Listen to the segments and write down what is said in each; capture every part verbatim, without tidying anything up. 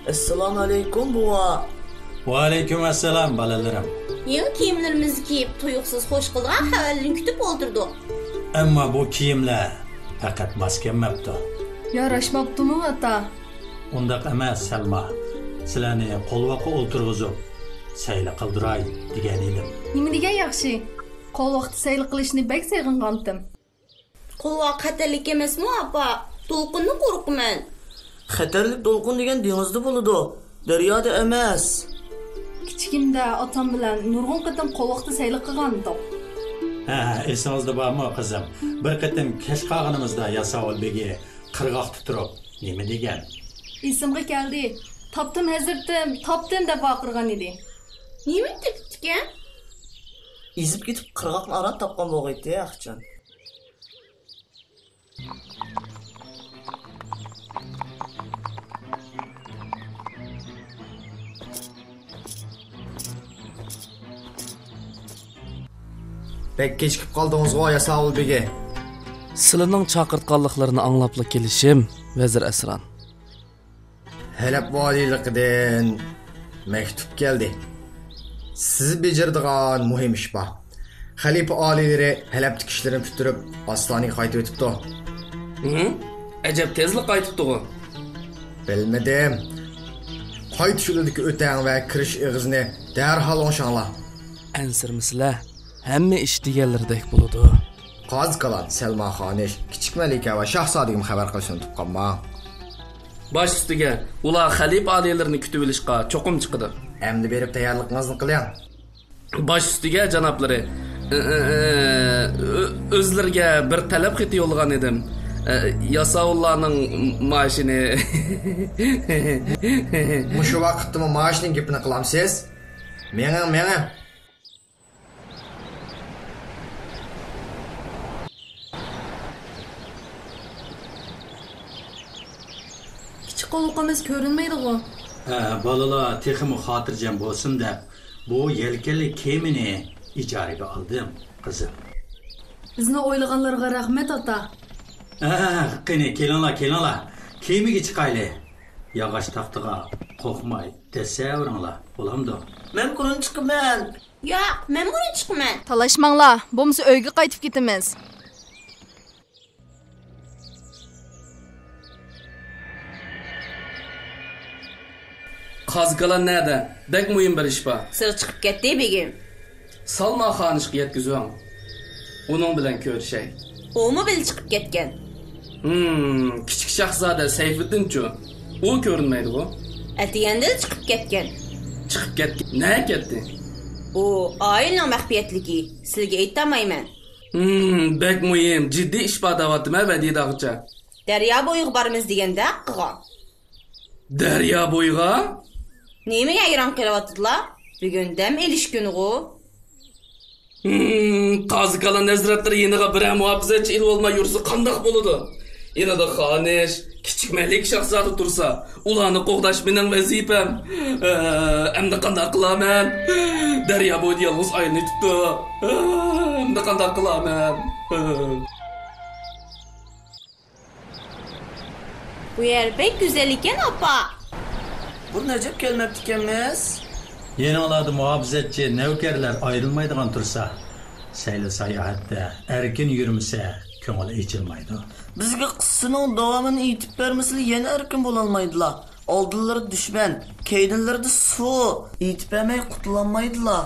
ئەسسالامۇ ئەلەيكۇم، بوۋا. ۋەئەلەيكۇم ئەسسالام، بالىلىرىم. يېڭى كىيىملىرىمىزنى كىيىپ، تۇيۇقسىز خوش قىلىدىغان خەۋەرلىرىنى كۈتۈپ ئولتۇردۇق. ئەمما بۇ كىيىملەر پەقەت ماس كەلمەپتۇ. ياراشماپتۇمۇ، ئاتا؟ ئۇنداق ئەمەس، سەلما. سىلەرنى قولۋاققا ئولتۇرغۇزۇپ، سەيلە قىلدۇراي دېگەن ئىدىم. نېمە دېگەن ياخشى؟ قولۋاقتا سەيلە قىلىشنى بەك سېغىنغانتىم. قولۋاق خەتەرلىك ئەمەسمۇ، ئاپا؟ دولقۇندىن قورقىمەن. خەتەرلىك دولقۇن دېگەن دېڭىزدا بولىدۇ، دەريادا ئەمەس. كىچىكىمدە ئاتام بىلەن نۇرغۇن قېتىم قولۋاقتا سەيلە قىلغانىدۇق. ھە، ئېسىڭىزدە بارمۇ، قىزىم؟ بىر قېتىم كەچ قالغىنىمىزدا ياساۋۇل بېگى قىرغاقتا تۇرۇپ نېمە دېگەن؟ ئېسىمگە كەلدى. «تاپتىم، ھەزرىتىم، تاپتىم!» دەپ ۋارقىرىغان ئىدى. نېمىنى تېپىپتىكەن؟ ئېزىپ كېتىپ، قىرغاقنى ئاران تاپقان بولغىيتتى، ئاخشام. بەك كېچىكىپ قالدىڭىزغۇ، ياساۋۇل بېگى. سىلىنىڭ چاقىرتقانلىقلىرىنى ئاڭلاپلا كېلىشىم، ۋەزىر ئەسران. ھەلەپ ۋالىيلىقىدىن مەكتۇپ كەلدى. سىز بېجىرىدىغان مۇھىم ئىش بار. خەلىپە ئالىيلىرى ھەلەپتىكى ئىشلىرىنى پۈتتۈرۈپ، ئاستانىگە قايتىۋېتىپتۇ. ھە؟ ئەجەب تېزلا قايتىپتىغۇ. بىلمىدىم. قايتىش يولىدىكى ئۆتەڭ ۋە كىرىش ئېغىزىنى دەرھال ئوڭشاڭلار. ئەنسىرىمىسىلە، ھەممە ئىش دېگەنلىرىدەك بولىدۇ. قازى كالان، سەلما خانىش، كىچىك مەلىكە ۋە شاھزادىگىمۇ خەۋەر قىلىشنى ئۇنتۇپ قالماڭ. باش ئۈستىگە، ئۇلار خەلىپە ئالىيلىرىنى كۈتۈۋېلىشقا چوقۇم چىقىدۇ. ئەمدى بېرىپ تەييارلىقىڭىزنى قىلىڭ. باش ئۈستىگە، جانابلىرى. ئۆ-، ئۆ-، ئۆ-، ئۆزلىرىگە بىر تەلەپ خېتى يوللىغان ئىدىم. ئە، ياساۋۇللارنىڭ مائاشىنى. مۇشۇ ۋاقىتتىمۇ مائاشنىڭ گېپىنى قىلامسىز؟ مېڭىڭ، مېڭىڭ. كىچىك قوللۇقىمىز كۆرۈنمەيدىغۇ؟ ھە، بالىلار تېخىمۇ خاتىرجەم بولسۇن دەپ، بۇ يەلكەنلىك كېمىنى ئىجارىگە ئالدىم، قىزىم. بىزنى ئويلىغانلىرىغا رەھمەت، ئاتا. ھە، قېنى، كېلىڭلار، كېلىڭلار. كېمىگە چىقايلى. ياغاچ تاختىغا قورقماي دەسسەۋېرىڭلار، بولامدۇ؟ مەن بۇرۇن چىقىمەن. ياق، مەن بۇرۇن چىقىمەن. تالاشماڭلار، بولمىسا ئۆيگە قايتىپ كېتىمىز. قازى كالان نەدە؟ بەك مۇھىم بىر ئىش بار. سىرغا چىقىپ كەتتى، بېگىم. سالما خانىشقا يەتكۈزۈڭ. ئۇنىڭ بىلەن كۆرۈشەي. ئۇمۇ بىللە چىقىپ كەتكەن. ھىم، كىچىك شاھزادە سەيفىددىنچۇ؟ ئۇ كۆرۈنمەيدىغۇ؟ ئەتىگەندىلا چىقىپ كەتكەن. چىقىپ كەتكەن؟ نەگە كەتتى؟ ئۇ ئائىلىنىڭ مەخپىيەتلىكى. سىلىگە ئېيتالمايمەن. ھىم، بەك مۇھىم، جىددىي ئىش بار دەۋاتىمەن، ۋەدىداغىچە. دەريا بويىغا بارىمىز دېگەندەك قىلغان. دەريا بويىغا؟ نېمىگە ھەيران قېلىۋاتىدىلا؟ بۈگۈن دەم ئېلىش كۈنىغۇ. ھىم، قازى كالان ھەزرەتلىرى يېنىغا بىرەر مۇھاپىزەتچى ئېلىۋالماي يۈرسە قانداق بولىدۇ؟ يېنىدا خانىش، كىچىك مەلىكە شاھزادە تۇرسا، ئۇلارنى قوغداش مېنىڭ ۋەزىپەم. ئە، ئەمدى قانداق قىلارمەن؟ دەريا بويىدا يالغۇز ئايلىنىۋېتىپتۇ. ئە، ئەمدى قانداق قىلارمەن؟ ئە. بۇ يەر بەك گۈزەل ئىكەن، ئاپا. بۇرۇن ئەجەب كەلمەپتىكەنمىز. يېنىڭلاردا مۇھاپىزەتچى، نەۋكەرلەر ئايرىلمايدىغان تۇرسا، سەيلە ساياھەتتە ئەركىن يۈرمىسە، كۆڭۈل ئېچىلمايدۇ. بىزگە قىسسىنىڭ داۋامىنى ئېيتىپ بەرمىسىلا، يەنە ئەركىن بولالمايدىلا. ئالدىنلىرىدا دۈشمەن، كەينىلىرىدە سۇ. ئېيتىپ بەرمەي قۇتۇلالمايدىلا.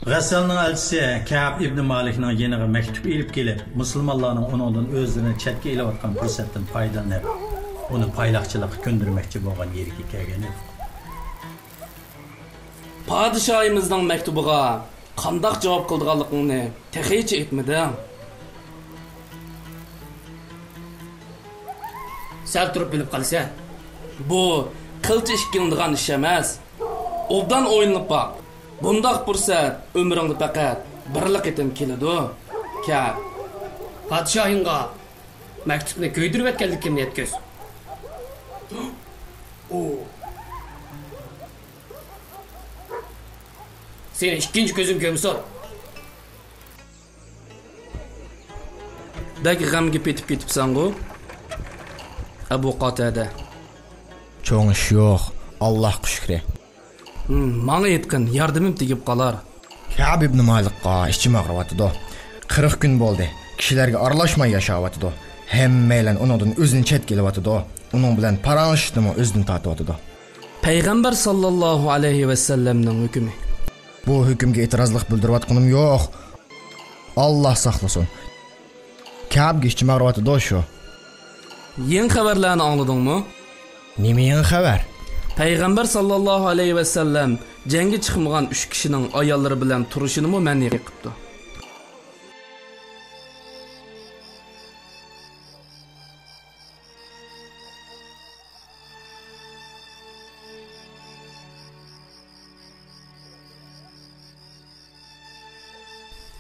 غەسساننىڭ ئەلچىسى كەئب ئىبنى مالىكنىڭ يېنىغا مەكتۇپ ئېلىپ كېلىپ، مۇسۇلمانلارنىڭ ئۇنىڭدىن ئۆزلىرىنى چەتكە ئېلىۋاتقان پۇرسەتتىن پايدىلىنىپ، ئۇنى پايلاقچىلىققا كۆندۈرمەكچى بولغان يېرىگە كەلگەن ئىدى. پادىشاھىمىزنىڭ مەكتۇبىغا قانداق جاۋاب قىلىدىغانلىقىڭنى تېخىچە ئېيتمىدىڭ. سەل تۇرۇپ بىلىپ قالىسەن. بۇ قىلچە ئىككىلىنىدىغان ئىش ئەمەس. ئوبدان ئويلىنىپ باق. بۇنداق پۇرسەت ئۆمرۈڭدە پەقەت بىرلا قېتىم كېلىدۇ. كەل. پادىشاھىڭغا مەكتۇپنى كۆيدۈرۈۋەتكەنلىكىمنى يەتكۈز. ئۇ. سېنى ئىككىنچى كۆزۈم كۆرمىسۇن. بەك غەمگە پېتىپ كېتىپسەنغۇ، ئەبۇ قاتادە. چوڭ ئىش يوق، ئاللاھقا شۈكرى. ھىم، ماڭا ئېيتقىن، ياردىمىم تېگىپ قالار. كەئب ئىبنى مالىكقا ئىچىم ئاغرىۋاتىدۇ. قىرىق كۈن بولدى، كىشىلەرگە ئارىلاشماي ياشاۋاتىدۇ. ھەممەيلەن ئۇنىڭدىن ئۆزىنى چەتكە ئېلىۋاتىدۇ. ئۇنىڭ بىلەن پاراڭلىشىشنىمۇ ئۆزىدىن تارتىۋاتىدۇ. پەيغەمبەر ساللاللاھۇ ئەلەيھى ۋەسەللەمنىڭ ھۆكمى. بۇ ھۆكۈمگە ئېتىرازلىق بىلدۈرۈۋاتقىنىم يوق. ئاللا ساقلىسۇن. كەبگە ئىچىم ئاغرىۋاتىدۇ شۇ. يېڭى خەۋەرلەرنى ئاڭلىدىڭمۇ؟ نېمە يېڭى خەۋەر؟ پەيغەمبەر ساللاللاھۇ ئەلەيھى ۋەسەللەم جەڭگە چىقمىغان ئۈچ كىشىنىڭ ئاياللىرى بىلەن تۇرۇشىنىمۇ مەنئى قىپتۇ.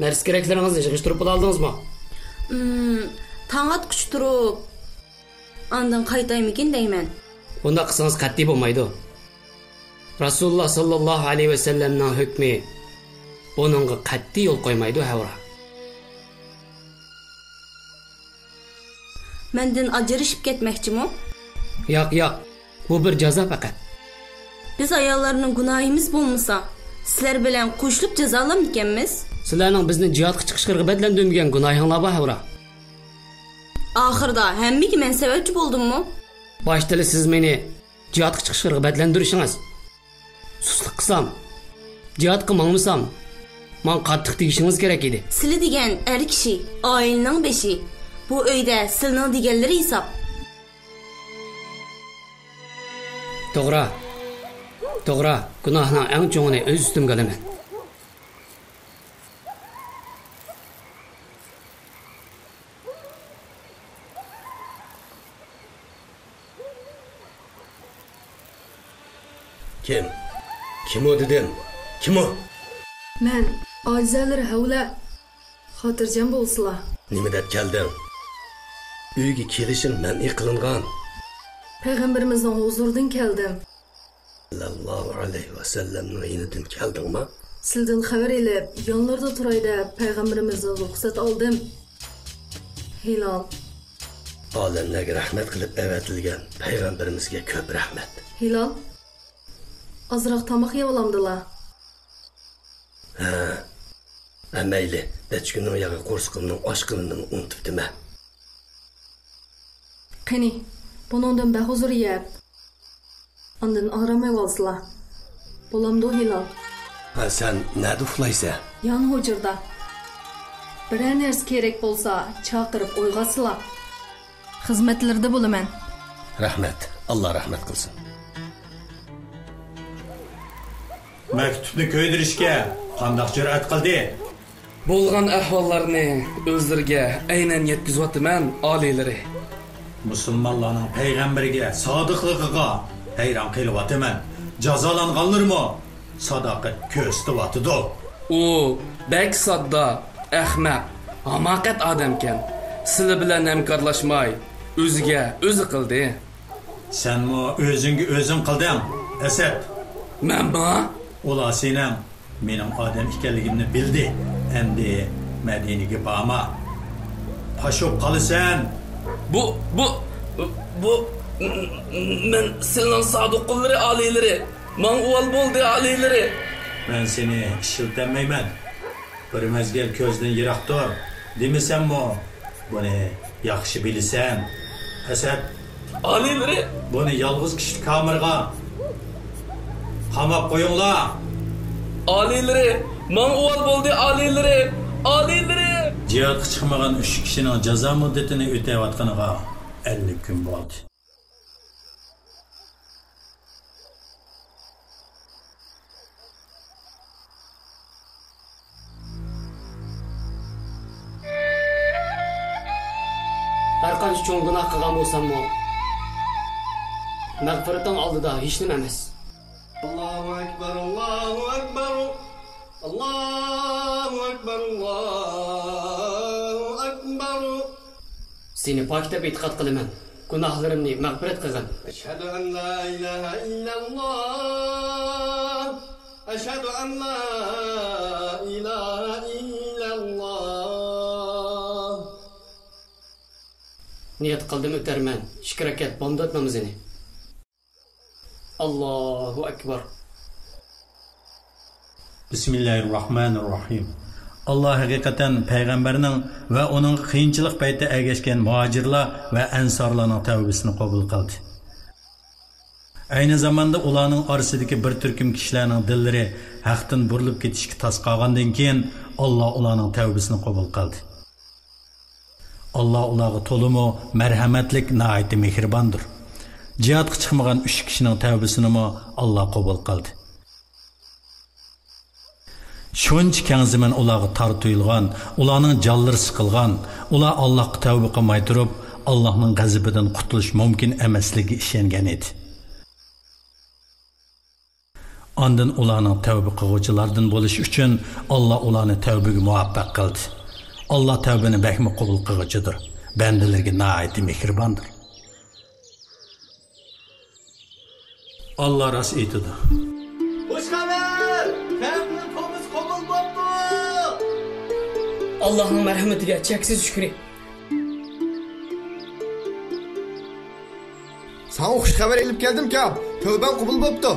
نەرسە-كېرەكلىرىڭىزنى يىغىشتۇرۇپ بولالدىڭىزمۇ؟ ئىم، تاڭ ئاتقۇچە تۇرۇپ، ئاندىن قايتايمىكىن دەيمەن. بۇنداق قىلسىڭىز قەتئىي بولمايدۇ. رەسۇلۇللا ساللاللاھۇ ئەلەيھى ۋەسەللەمنىڭ ھۆكمى بۇنىڭغا قەتئىي يول قويمايدۇ، ھەۋرا. مەندىن ئاجرىشىپ كەتمەكچىمۇ؟ ياق، ياق. بۇ بىر جازا پەقەت. بىز ئاياللارنىڭ گۇناھىمىز بولمىسا، سىلەر بىلەن قوشۇلۇپ جازالامدىكەنمىز؟ سىلەرنىڭ بىزنى جىھادقا چىقىشقا رىغبەتلەندۈرمىگەن گۇناھىڭلار بار، ھەۋرا. ئاخىرىدا ھەممىگە مەن سەۋەبچى بولدۇممۇ؟ باشتىلا سىز مېنى جىھادقا چىقىشقا رىغبەتلەندۈرۈشىڭىز. سۇسلۇق قىلسام، جىھادقا ماڭمىسام، ماڭا قاتتىق تېگىشىڭىز كېرەك ئىدى. سىلى دېگەن ئەر كىشى، ئائىلىنىڭ بېشى. بۇ ئۆيدە سىلىنىڭ دېگەنلىرى ھېساب. توغرا. توغرا، گۇناھنىڭ ئەڭ چوڭىنى ئۆز ئۈستۈمگە ئالىمەن. كىم؟ كىم ئۇ دېدىم؟ كىم ئۇ؟ مەن، ئاجىزەلىرى ھەۋلە. خاتىرجەم بولسىلا. نېمە دەپ كەلدىڭ؟ ئۆيگە كېلىشىڭ مەنئى قىلىنغان. پەيغەمبىرىمىزنىڭ ھۇزۇرىدىن كەلدىم. سەللەللاھۇ ئەلەيھى ۋەسەللەمنىڭ يېنىدىن كەلدىڭما؟ سىلىدىن خەۋەر ئېلىپ، يانلىرىدا تۇراي دەپ پەيغەمبىرىمىزدىن رۇخسەت ئالدىم. ھىلال. ئالەملەرگە رەھمەت قىلىپ ئەۋەتىلگەن پەيغەمبىرىمىزگە كۆپ رەھمەت. ھىلال. ئازراق تاماق يەۋالامدىلا؟ ھە. ھە، مەيلى، نەچچە كۈننىڭ ياغى قورسىقىمنىڭ ئاچقىنىنىمۇ ئۇنتۇپتىمەن. قېنى، بۇنىڭدىن بەھۇزۇر يەپ، ئاندىن ئارامايۋالسىلا. بولامدۇ، ھىلال؟ ھە، سەن نەدە ئۇخلايسەن؟ يان ھۇجرىدا. بىرەر نەرسە كېرەك بولسا، چاقىرىپ ئويغاتسىلا. خىزمەتلىرىدە بولىمەن. رەھمەت، ئاللا رەھمەت قىلسۇن. مەكتۇپنى كۆيدۈرۈشكە قانداق جۈرئەت قىلدى؟ بولغان ئەھۋاللارنى ئۆزلىرىگە ئەينەن يەتكۈزۈۋاتىمەن، ئالىيلىرى. مۇسۇلمانلارنىڭ پەيغەمبىرىگە سادىقلىقىغا ھەيران قېلىۋاتىمەن. جازالانغانلىرىمۇ ساداقەت كۆرسىتىۋاتىدۇ. ئۇ بەك ساددا، ئەخمەق، ھاماقەت ئادەمكەن. سىلى بىلەن ھەمكارلاشماي، ئۆزىگە ئۆزى قىلدى. سەنمۇ ئۆزۈڭگە ئۆزۈڭ قىلدىڭ، ئەسەت. مەنمۇ؟ ئۇلار سېنىڭ مېنىڭ ئادەم ئىكەنلىكىمنى بىلدى. ئەمدى مەدىنىگە بارما. پاش بولۇپ قالىسەن. بۇ، بۇ، بۇ، مەن سىلىنىڭ سادىق قۇللىرى، ئالىيلىرى. ماڭا ئۇۋال بولدى، ئالىيلىرى. مەن سېنى ئىشلىتەلمەيمەن. بىر مەزگىل كۆزدىن يىراق تۇر دېمىسەممۇ، بۇنى ياخشى بىلىسەن. ئەسەت. ئالىيلىرى. بۇنى يالغۇز كىشىلىك كامېرغا قاماپ قويۇڭلار. ئالىيلىرى. ماڭا ئۇۋال بولدى، ئالىيلىرى. ئالىيلىرى. جىھادقا چىقمىغان ئۈچ كىشىنىڭ جازا مۇددىتىنى ئۆتەۋاتقىنىغا ئەللىك كۈن بولدى. ھەرقانچە چوڭ گۇناھ قىلغان بولساممۇ، مەغپىرىتىڭ ئالدىدا ھېچنېمە ئەمەس. ئاللاھۇ ئەكبەر، ئاللاھۇ ئەكبەر، ئاللاھۇ ئەكبەر، ئاللاھۇ ئەكبەر. سېنى پاك دەپ ئېتىقاد قىلىمەن. گۇناھلىرىمنى مەغپىرەت قىلغىن. ئەشھەدۇ ئەن لا ئىلاھە ئىللەللاھ. ئەشھەدۇ ئەن لا ئىلاھە ئىللەللاھ. نىيەت قىلدىم، ئۆتەرمەن ئىككى رەكەت بامدات نامىزىنى. ئاللاھۇ ئەكبەر. بىسمىللاھىررەھمانىررەھىم. ئاللا ھەقىقەتەن پەيغەمبەرنىڭ ۋە ئۇنىڭغا قىيىنچىلىق پەيتتە ئەگەشكەن مۇھاجىرلار ۋە ئەنسارلارنىڭ تەۋبىسىنى قوبۇل قىلدى. ئەينى زاماندا ئۇلارنىڭ ئارىسىدىكى بىر تۈركۈم كىشىلەرنىڭ دىللىرى ھەقتىن بۇرۇلۇپ كېتىشكە تاس قالغاندىن كېيىن، ئاللا ئۇلارنىڭ تەۋبىسىنى قوبۇل قىلدى. ئاللا ئۇلارغا تولىمۇ مەرھەمەتلىك، ناھايىتى مېھرىباندۇر. جىھادقا چىقمىغان ئۈچ كىشىنىڭ تەۋبىسىنىمۇ ئاللا قوبۇل قىلدى. شۇنچە كەڭ زېمىن ئۇلارغا تار تۇيۇلغان، ئۇلارنىڭ جانلىرى سىقىلغان، ئۇلار ئاللاھقا تەۋبە قىلماي تۇرۇپ، ئاللاھنىڭ غەزىپىدىن قۇتۇلۇش مۇمكىن ئەمەسلىكىگە ئىشەنگەن ئىدى. ئاندىن ئۇلارنىڭ تەۋبە قىلغۇچىلاردىن بولۇشى ئۈچۈن ئاللا ئۇلارنى تەۋبىگە مۇۋەپپەق قىلدى. ئاللا تەۋبىنى بەكمۇ قوبۇل قىلغۇچىدۇر، بەندىلىرىگە ناھايىتى مېھرىباندۇر. ئاللا راست ئېيتىدۇ. خۇش خەۋەر! كەمنىڭ توبىسى قوبۇل بوپتۇ! ئاللاھنىڭ مەرھىمىتىگە چەكسىز شۈكرى. ساڭا خۇش خەۋەر ئېلىپ كەلدىم، كەم. تەۋبەڭ قوبۇل بوپتۇ.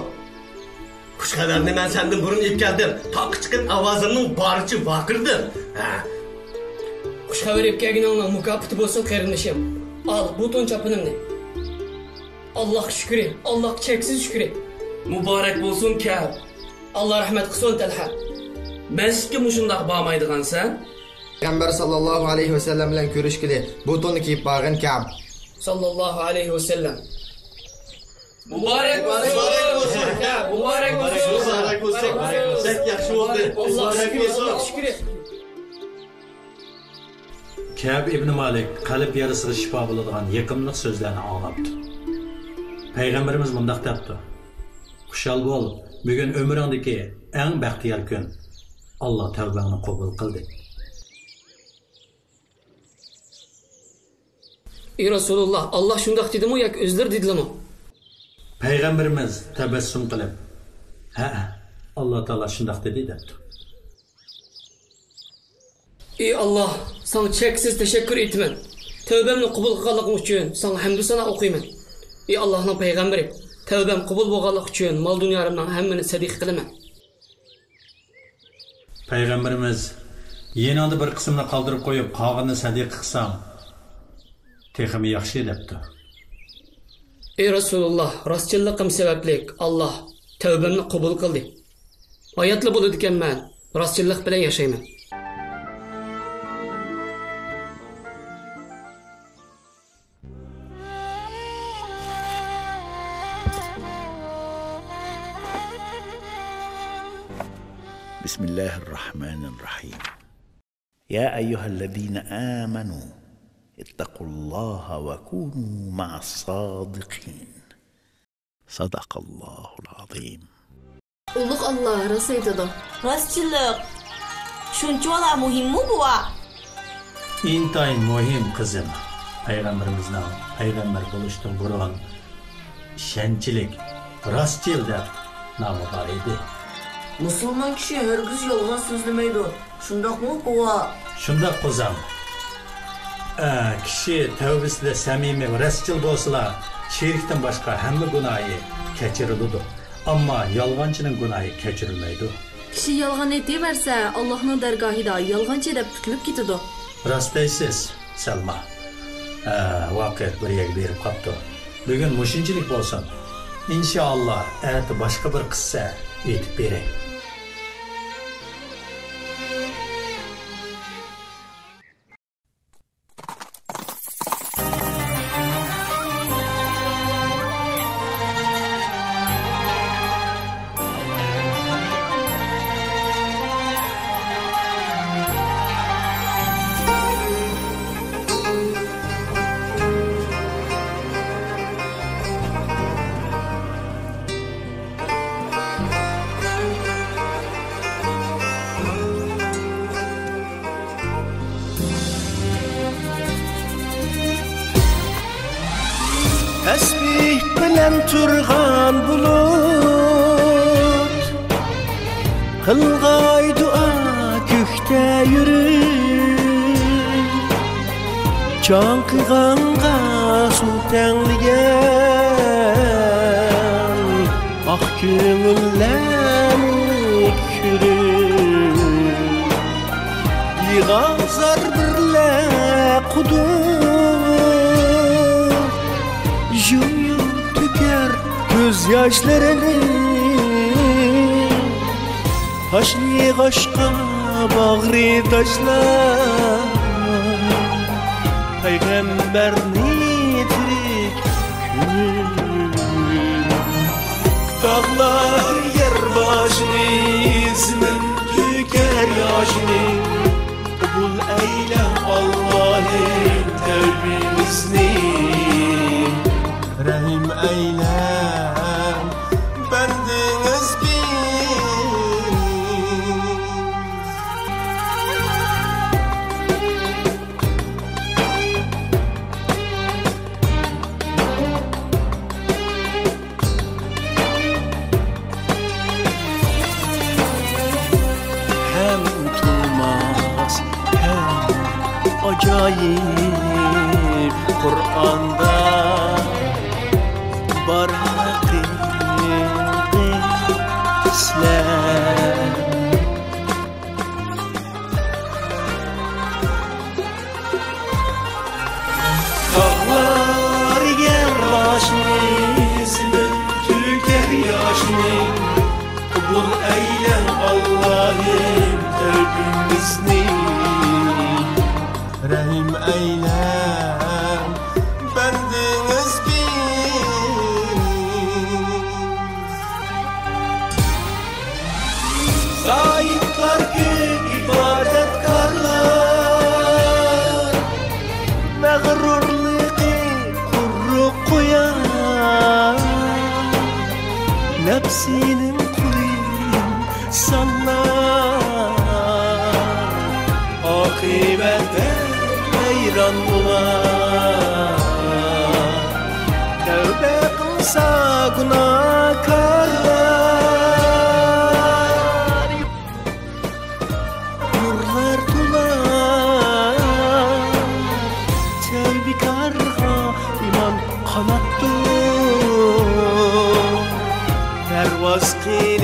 خۇش خەۋەرنى مەن سەندىن بۇرۇن ئېلىپ كەلدىم. تاغقا چىقىپ ئاۋازىمنىڭ بارىچە ۋارقىرىدىم. ھە. خۇش خەۋەر ئېلىپ كەلگىنىڭنىڭ مۇكاپاتى بولسۇن، قېرىندىشىم. ئال، بۇ تون چاپىنىمنى. ئاللاھقا شۈكرى، ئاللاھقا چەكسىز شۈكرى. مۇبارەك بولسۇن، كەم. ئاللا رەھمەت قىلسۇن، تەلھە. مەسچىتكە مۇشۇنداق بارمايدىغانسەن؟ پەيغەمبەر ساللاللاھۇ ئەلەيھى ۋەسەللەم بىلەن كۆرۈشكىلى بۇ توننى كىيىپ بارغىن، كەم. ساللاللاھۇ ئەلەيھى ۋەسەللەم. مۇبارەك بولسۇن! مۇبارەك بولسۇن! مۇبارەك بولسۇن! مۇبارەك بولسۇن! بەك ياخشى بولدى! مۇبارەك بولسۇن! كەب ئىبنى مالىك قەلب يارىسىغا شىپا بولىدىغان يېقىملىق سۆزلەرنى ئاڭلاپتۇ. پەيغەمبىرىمىز مۇنداق دەپتۇ: «خۇشال بول، بۈگۈن ئۆمرۈڭدىكى ئەڭ بەختىيار كۈن. ئاللا تەۋبەڭنى قوبۇل قىلدى.» ئى رەسۇلۇللا، ئاللا شۇنداق دېدىمۇ ياكى ئۆزلىرى دېدىلىمۇ؟ پەيغەمبىرىمىز تەبەسسۇم قىلىپ، «ھەئە، ئاللا تائالا شۇنداق دېدى» دەپتۇ. ئى ئاللا، ساڭا چەكسىز تەشەككۈر ئېيتىمەن. تەۋبەمنى قوبۇل قىلغانلىقىڭ ئۈچۈن ساڭا ھەمدۇ سانا ئوقۇيمەن. ئى ئاللانىڭ پەيغەمبىرى، تەۋبەم قوبۇل بولغانلىقى ئۈچۈن مال-دۇنيالىرىمنىڭ ھەممىنى سەدىقە قىلىمەن. پەيغەمبىرىمىز، «يېنىڭدا بىر قىسمىنى قالدۇرۇپ قويۇپ، قالغىنىنى سەدىقە قىلساڭ، تېخىمۇ ياخشى» دەپتۇ. ئى رەسۇلۇللا، راستچىللىقىم سەۋەبلىك ئاللا تەۋبەمنى قوبۇل قىلدى. ھاياتلا بولىدىكەنمەن، راستچىللىق بىلەن ياشايمەن. بسم الله الرحمن الرحيم. يا أيها الذين آمنوا اتقوا الله وكونوا مع الصادقين. صدق الله العظيم. ئۇلۇغ ئاللا راست ئېيتىدۇ. راستچىللىق شۇنچىۋالا مۇھىممۇ، بوۋا؟ ئىنتايىن مۇھىم، قىزىم. پەيغەمبىرىمىزنىڭ پەيغەمبەر بولۇشتىن بۇرۇن ئىشەنچلىك، راستچىل دەپ نامى بار ئىدى. مۇسۇلمان كىشى ھەرگىز يالغان سۆزلىمەيدۇ. شۇنداقمۇ، بوۋا؟ شۇنداق، قوزام. ئە، كىشى تەۋبىسىدە سەمىمىي ۋە راستچىل بولسىلا، شېرىكتىن باشقا ھەممە گۇناھى كەچۈرۈلىدۇ. ئەمما يالغانچىنىڭ گۇناھى كەچۈرۈلمەيدۇ. كىشى يالغان ئېيتىۋەرسە، ئاللاھنىڭ دەرگاھىدا يالغانچى دەپ تۇتۇلۇپ كېتىدۇ. راست دەيسىز، سەلما. ھە، ۋاقىت بىر يەرگە بېرىپ قاپتۇ. بۈگۈن مۇشۇنچىلىك بولسۇن. ئىنشائاللا، ئەتە باشقا بىر قىسسە ئېيتىپ بېرەي. تەسبىھ بىلەن تۇرغان بۇلۇت، قىلغاي دۇئا كۆكتە يۈرۈپ، چاڭقىغانغا سۇ تەڭلىگەن. كۆڭۈللەرنى كۆرۈپ، يىغا زار بىرلە قۇدۇق. يۇيۇپ تۆكەر كۆز ياشلىرىنى، تاشنى يىغاشقا باغرى تاشلاپ، پەيغەمبەرنى تىرىك كۆرۈپ. تاغلار يەر باشنى، زېمىن تۆكەر ياشنى، قوبۇل ئەيلە ئاللاھىم تەۋبىمىزنى. رەھىم ئەيلە بەندىڭىزگە. ھەم تۇرماس، ھەم ئاجايىپ قۇرئاندا بار ھەقىقەتلەر. تاغلار يەر باشنى، زېمىن تۆكەر ياشنى، قوبۇل ئەيلە ئاللاھىم تەۋبىمىزنى. رەھىم ئەيلە بەندىڭىزگە. زاھىدلار كۆپ، ئىبادەتكارلار، مەغرۇرلۇقى قۇرۇق قويار، نەپسىنىڭ قۇلى سانلار، ئاقىۋەتتە ھەيران بولار. تەۋبە قىلسا گۇناھكارلار، نۇرلار تولار. تەۋبىكارغا ئىمان قاناتتۇر، پەرۋاز قىلىپ